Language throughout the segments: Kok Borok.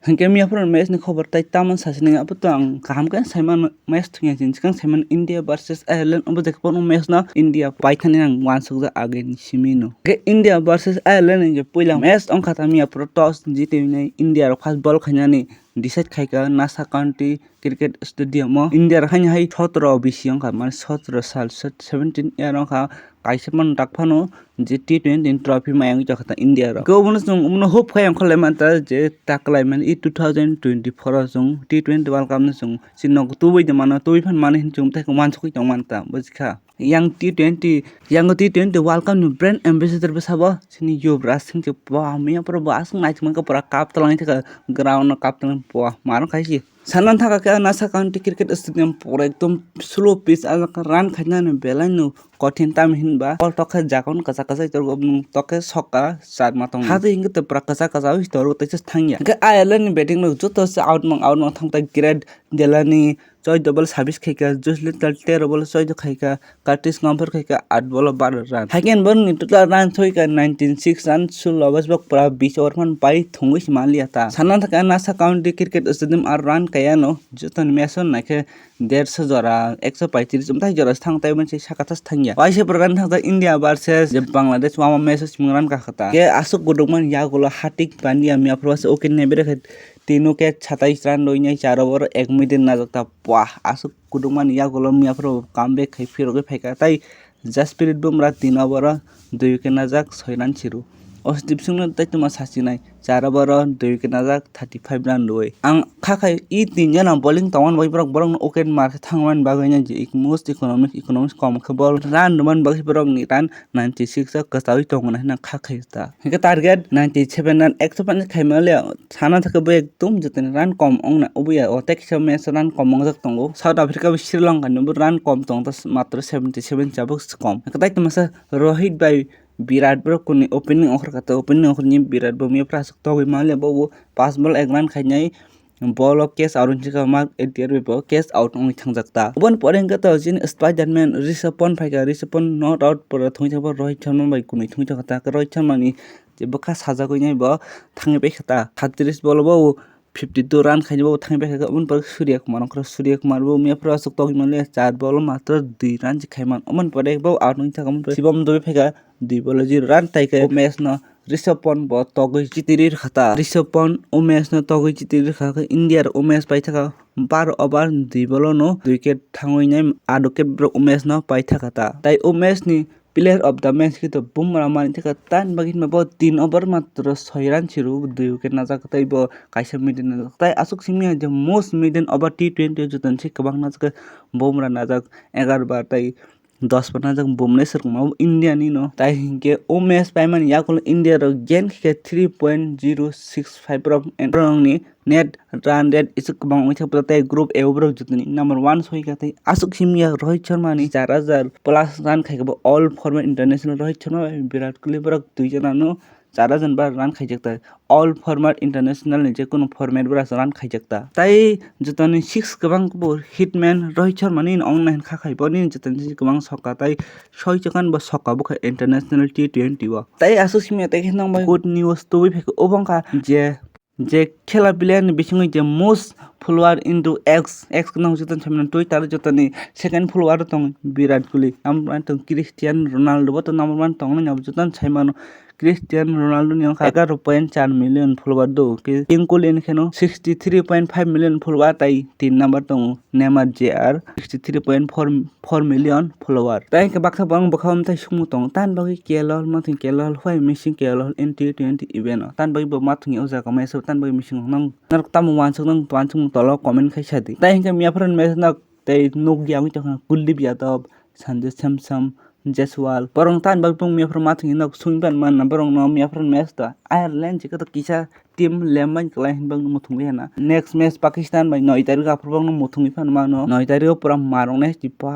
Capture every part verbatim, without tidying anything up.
Hinkhe miyaphuru match ni khobor tai tamo sasi nai, abo to ang kaham khe saimano, match thwngya chini swkang saimano India versus Ireland, obo je kwbangma match no India paithani ang uansukjak agini simi no. Hinkhe India versus Ireland ni je puila match wngkha ta, miyaphuru toss jitwi nai India rok first ball khainani decide khaika Nashik County Cricket Stadium o. India rok haino hai sotro bisi wngkha, mane sotro sal, seventeen year wngkha, kaisa phano tak phano je T twenty trophy mayang wngwi tongkha ta India rok. Hwnkhe obono chwng omono hope khai wngkha lai manta je taklaimani i two thousand twenty-four o chwng T twenty World Cup no chwng chini nogo tubui de mano, tubui phan mano hinwi chwng tei uansukwi tong manta, bujikha. Yang T twenty, yang T twenty World Cup ni brand ambassador bwsabo chini Yuvraj Singh se, bo miyaphuru bo aswk naithok mankha, pura kap twlangwi thangkha, ground no kap twlang, bo mano khai se. Sana thangkha khe Nashik County Cricket Stadium pura ekdom slow pitch, ah jaga run khainani belai no kothin, tamo hinba ball tokhe jaga no kwchak kwchak tongo, bwswk tokhe sokha charma tongo. Hati hinkhe to pura kwchak kwchak oi toro teisa thangya. Hinkhe Ireland ni batting rok joto se out mang out mang thangta, Greg Delaney, choi double sabis khaika, Joslian Tell tero ball choi do khaika, Curtis Gomper khaika, at ball baro run. Haikhe borokni total run soika ninety six run, sul lobes bok pura bis over phan pai thungwi se manliya ta. Sana thaka Nashik County Cricket Stadium ar run kaya no, jotoni match o naikhe derso jora, ekso paitris, umthai jora se thang tai manse saka thas thangya. Waisa program thangta India versus je Bangladesh, wama match o simung run kakha ta. Ke aswk gudukmani yagulo Hardik Pandya miyaphuru se wicket nebere khe tino catch satais run rwinai charo boro ek minute najak ta. Wah, aswk kudukmani yagulo miyaphuru comeback khai phirogwi phaika, tai Jasprit Bumrah tin over o dui wicket najak, soi run siru. Arshdeep Singh no tei tongma sachinai, char over o dui wicket najak, thirty five run rwui. Ang kha khai i tin jona bowling tongmani bagwi borok, borokno wicket mar khe thangmani bagwi no je most economic, economics kom khe ball run rwmani bagwi borokni run ninety six o kwchaui tongo hinwi kha khai ta. Hinkhe target ninety seven run, ekso painani khaima le sana thaka bo ekdom jotoni run kom wngna oboya, o tei kisa match run kom wngjak tongo. South Africa bai Sri Lanka ni bo run kom tong ta, matro seventy seven chabuk se kom. Hinkhe tai tongmasa Rohit bai Virat borok kuni opening okhor kha ta, opening okhor ni Virat bo miyaphuru aswk togwi manliya, bo bo pas ball ek run khainai. Ball o catch out wngwi thangkha, Mark Etier bai bo catch out wngwi thangjak ta. Oboni pore hwnkhe to chini Spiderman Rishabh Pant phaikha, Rishabh Pant not out pore thwngwi thangkha, Rohit Sharma bai kwnwi thwngwi thangkha ta, Rohit Sharma ni je bwkha sajagwi nai bo thangwi paikha ta. Thirty three ball o bo fifty two run khainai bo thangwi paikha. Oboni pore Surya Kumar ongkhorok, Surya Kumar bo miyaphuru aswk togwi manliya, char ball o matro dui run se khaiman. Oboni pore bo out wngwi thangkha, oboni pore Shivam Dube phaikha, dui ball o zero run tai khe o match no Rishabh Pant bo togwi chitiri rwkha ta. Rishabh Pant o match no togwi chitiri rwkha khe India rok o match pai thaka baro over dui ball o no dui wicket thangwi nai, ado khe borok o match no pai thaka ta. Tai o match ni player of the match khe to Bumrah mani thaka, tamni bagwi hwnba bo tin over matro soi run siru, dui wicket najak, tai bo kaisa maiden najak. Tai aswk simi ya je most maiden over T twenty o jotono se kwbang najak khe Bumrah najak egaroh bar, tai dos phan najak bumnai swrwngma India ni no. Tai hinkhe o match paimani yagulo India rok gain khe three point zero six five rok, and borokni net run rate isuk kwbang wngwi thangpha, tai group A o borok jotoni number one soi kha, tai aswk simi ya Rohit Sharma ni char hajar plus run khai khe bo all format international, Rohit Sharma bai Virat Kohli borok dui jona no char hajar bar run khaijak ta, all format international ni je kunu format bwrasuk run khaijak ta. Tai jotoni six kwbang bo hitman Rohit Sharma ni ongna hin kha khai, boni jotoni kwbang sokka tai soi chwkhan bo sokka bwkha international T twenty o. Tai aswk simi ya tai khe nang bai good news tubui phaikha, obo wngkha je, je khela player ni bisingo je most follower into X, X no jotoni samani Twitter jotoni second follower tong Virat Kohli, number one tong Cristiano Ronaldo, bo to number one tong nai, jotoni saimano. Cristiano Ronaldo ni wngkha egaroh point char million follower do, khe King Kohli ni kheno sixty three point five million follower, tai tin number tongo Neymar Junior sixty three point four million follower. Tai hwnkhe baksa borok bwkha o mwtai sukmung tongo, tamni bagwi K L O ma thwng K L O why missing K L O in T twenty event o, tamni bagwi bo ma thwngya o jaga mesa, tamni bagwi missing nang norok tamo uansuk nang uansukmung tolo comment khai sa di. Tai hwnkhe miyaphuru mesa nok tei nukya wngwi tongkha Kuldeep Yadav, Sanju Samson, Jaiswal. Borok tani bagwi bo miyaphuru ma thwngwi nok swngwi pan manna, borok no miyaphuru match to Ireland jikhe to kisa team lembai kwlai hinwi bangno muthungwi hana. Next match Pakistan bai noi tarik aphuru bangno muthungwi phano mano. Noi tarik o pura marok nai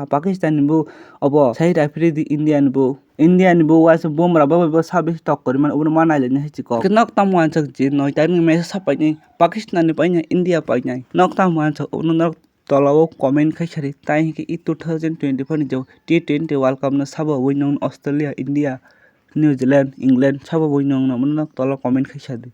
Pakistan ni bo obo sai referee di India ni bo. India ni bo uaisa Bumrah bo bai bo sabis tok kwrwi mano, obono ma nailainai hai chikok. Khe nok tamo uansuk je noi tarik ni match sa painai Pakistan ni painai India painai. Nok tamo uansuk obono nok tola o comment khai sadi, tai hinkhe i two thousand twenty-four ni je T twenty World Cup no sabo ui nung Australia, India, New Zealand, England sabo ui nung no, tola o comment khai sadi.